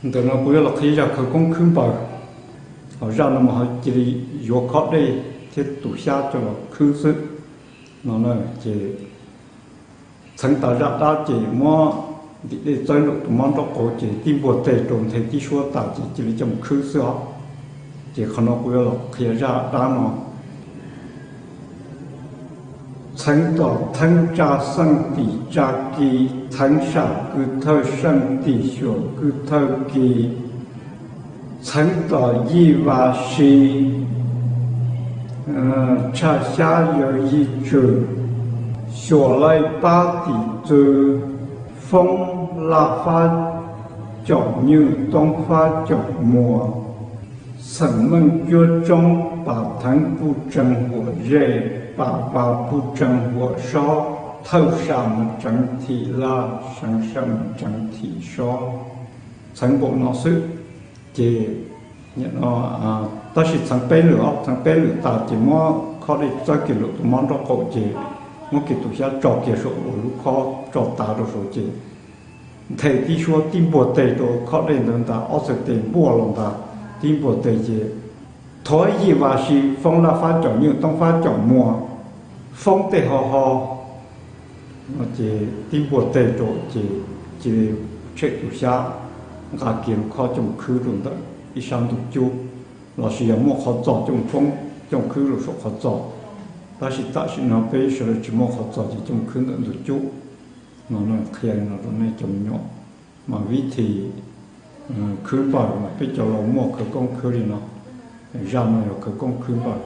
Ntawm no kuv yuav los qhia zaj khawv koob khwb npaws. Ho zaj no mas ho cia li yuav khob dej thiab tus xyab coj los khwb xwb no. Ces txheev tas zaj dab ces muab ntim dej txawb nraum tus mob nraub qaum ces tib npuaj teg rau nthe tib suab tas ces cia li coj mus khwb xwb os. Ces qhov no kuv yuav los qhia zaj dab no. Txheev tom theeb tsa xeej tim tsa ki, txheev sam kwv thawj seej tim xyuam kwv thawj ki, txheev tom yij vas si, tshaj xyab yawg yij tswm, xyuam laij pab tim txwv, foob laj fab caum nywj, toob fab caum muas, xeem meej cuab tsoob, pam theev puj tseeg huam zej, pam vas puj tseeg huam sob, thawj sam mus tseev thim laj, seev sam mus tseev thim sob. Txheev npaum no xwb ces, tab sis txheev peb lwm os, txheev peb lwm tas ces muab khob dej txawb kiag nraum tus mob nraub qaum ces muab kiag tus xyab tso kiag saum uas lub khob tso tav rau saud ces nthe tib suab tib npuaj teg rau khob dej ntawd ntag, ob txhais tes npuaj los ntag, tib npuaj teg ces thov yij vas si, foob laj fab caum nywj, toob fab caum muas, foob tej ho ho. Ces tib npuaj teg rau ces cia li tshem tus xyab, nqa kiag lub khob coj mus khwb rau ntawm ib sab ntug cub, lossis yog muaj qhov txos coj mus poob, coj mus khwb rau saum qhov txos. Tab sis tam sim no peb sawv daws tsis muaj qhov txos ces coj mus khwb ntawm ntug cub no. Qhia li no rau nej cov me nyuam, mas vib thim khwb npaws mas peb cov laus muaj khawv koob khwb li no. Zaj no yog khawv koob khwb npaws.